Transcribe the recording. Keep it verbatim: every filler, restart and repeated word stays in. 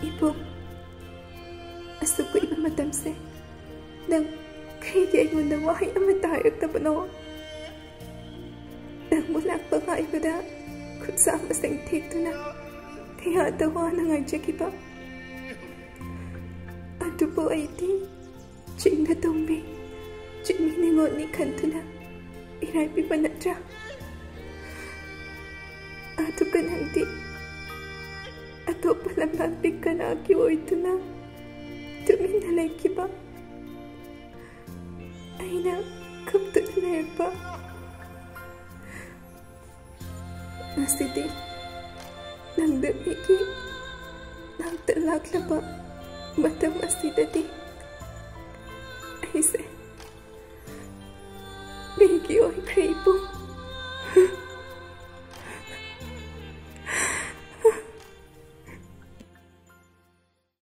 ꯏꯕꯨꯡ, ꯑꯁꯨꯛ ꯀꯨꯏꯕ ꯃꯇꯝꯁꯦ ꯅꯪ ꯀꯔꯤꯒꯤ ꯑꯩꯉꯣꯟꯗ ꯋꯥꯍꯩ ꯑꯃꯠꯇ ꯍꯥꯏꯔꯛꯇꯕꯅꯣ? ꯅꯪꯕꯨ ꯂꯥꯛꯄ ꯉꯥꯏꯕꯗ ꯈꯨꯠꯁꯥ ꯃꯁꯤꯡ ꯊꯦꯛꯇꯨꯅ ꯀꯌꯥꯗ ꯋꯥꯅ ꯉꯥꯏꯖꯈꯤꯕ꯫ ꯑꯗꯨꯕꯨ ꯑꯩꯗꯤ ꯆꯤꯡꯗ ꯇꯣꯡꯕꯤ ꯆꯤꯡꯃꯤ ꯅꯤꯉꯣꯜꯅꯤ ꯈꯟꯗꯨꯅ ꯏꯔꯥꯏ ꯄꯤꯕ ꯅꯠꯇ꯭ꯔꯥ? ꯑꯗꯨꯒ ꯅꯪꯗꯤ ꯑꯇꯣꯞꯄ ꯂꯝꯕꯥꯜ ꯄꯤꯛ ꯀꯅꯥꯒꯤ ꯑꯣꯏꯗꯨꯅ ꯇꯨꯃꯤꯟꯅ ꯂꯩꯈꯤꯕ꯫ ꯑꯩꯅ ꯀꯞꯇꯨꯅ ꯂꯩꯔꯛꯄ꯫ ꯉꯁꯤꯗꯤ ꯅꯪꯗ ꯑꯩꯒꯤ ꯅꯥꯛꯇ ꯂꯥꯛꯂꯕ ꯃꯇꯝ ꯑꯁꯤꯗꯗꯤ ꯑꯩꯁꯦ